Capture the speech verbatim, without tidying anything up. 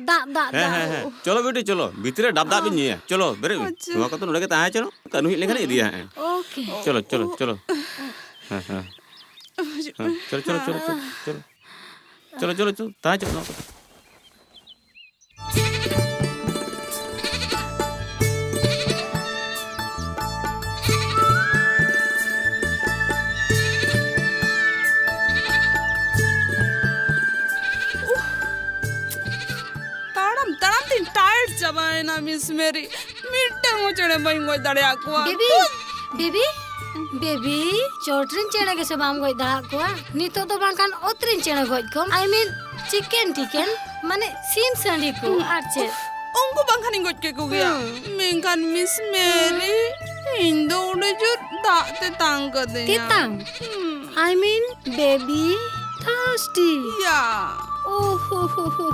ᱫᱟᱜ, ᱫᱟᱜ, ᱦᱮᱸ, ᱫᱟᱜ᱾ ᱦᱮᱸ, ᱦᱮᱸ᱾ ᱪᱚᱞᱚ ᱵᱤᱴᱤ, ᱪᱚᱞᱚ᱾ ᱵᱷᱤᱛᱨᱤ ᱨᱮ ᱰᱟᱵ ᱫᱟᱜ ᱵᱤᱱ ᱧᱩᱭᱟ᱾ ᱪᱚᱞᱚ, ᱵᱮᱨᱮᱫ ᱵᱤᱱ᱾ ᱟᱪᱪᱷᱟ᱾ ᱱᱚᱣᱟ ᱠᱚᱫᱚ ᱱᱚᱰᱮ ᱜᱮ ᱛᱟᱦᱮᱸ ᱦᱚᱪᱚᱱ᱾ ᱠᱟᱹᱱᱦᱩ ᱦᱮᱡ ᱞᱮᱱᱠᱷᱟᱱ ᱤᱫᱤᱭᱟ ᱦᱟᱸᱜ᱾ ᱳᱠᱮ᱾ ᱪᱚᱞᱚ, ᱪᱚᱞᱚ, ᱪᱚᱞᱚ᱾ ᱦᱮᱸ, ᱦᱮᱸ᱾ ᱦᱮᱸ, ᱪᱚᱞᱚ, ᱪᱚᱞᱚ, ᱪᱚᱞᱚ, ᱪᱚᱞᱚ, ᱪᱚᱞᱚ᱾ ᱪᱚᱞᱚ, ᱪᱚᱞᱚ, ᱪᱚᱞᱚ, ᱛᱟᱦᱮᱸ ᱦᱚᱪᱚ ᱱᱚᱣᱟ ᱠᱚᱫᱚ᱾ ᱛᱟᱲᱟᱢ ᱛᱟᱲᱟᱢ ᱛᱤᱧ ᱴᱟᱭᱟᱨᱰ ᱪᱟᱵᱟᱭᱮᱱᱟ, ᱢᱤᱥ ᱢᱮᱨᱤ᱾ ᱢᱤᱫᱴᱟᱝ ᱦᱚᱸ ᱪᱮᱬᱮ ᱵᱟᱹᱧ ᱜᱚᱡ ᱫᱟᱲᱮᱭᱟᱠᱚᱣᱟ᱾ ᱵᱮᱵᱤ, ᱵᱮᱵᱤ, ᱵᱮᱵᱤ, ᱪᱚᱴ ᱨᱮᱱ ᱪᱮᱬᱮ ᱜᱮᱥᱮ ᱵᱟᱢ ᱜᱚᱡ ᱫᱟᱲᱮᱭᱟᱜ ᱠᱚᱣᱟ? ᱱᱤᱛᱚᱜ ᱫᱚ ᱵᱟᱝᱠᱷᱟᱱ ᱚᱛ ᱨᱮᱱ ᱪᱮᱬᱮ ᱜᱚᱡ ᱠᱚᱢ᱾ I mean, chicken ᱴᱤᱠᱮᱱ, ᱢᱟᱱᱮ ᱥᱤᱢ ᱥᱟᱺᱰᱤ ᱠᱚ, ᱟᱨ ᱪᱮᱫ? ᱩᱱᱠᱩ ᱵᱟᱝᱠᱷᱟᱱᱤᱧ ᱜᱚᱡ ᱠᱮᱠᱚ ᱜᱮᱭᱟ᱾ ᱦᱩᱸ᱾ ᱢᱮᱱᱠᱷᱟᱱ ᱢᱤᱥ ᱢᱮᱨᱤ, ᱤᱧ ᱫᱚ ᱚᱸᱰᱮ ᱡᱳᱨ ᱫᱟᱜ ᱛᱮᱛᱟᱝ ᱠᱟᱹᱫᱤᱧᱟ᱾ ᱛᱮᱛᱟᱝ? ᱦᱩᱸ᱾ I mean, baby, thirsty. ᱭᱟ᱾ ᱳ ᱦᱳ ᱦᱳ ᱦᱳ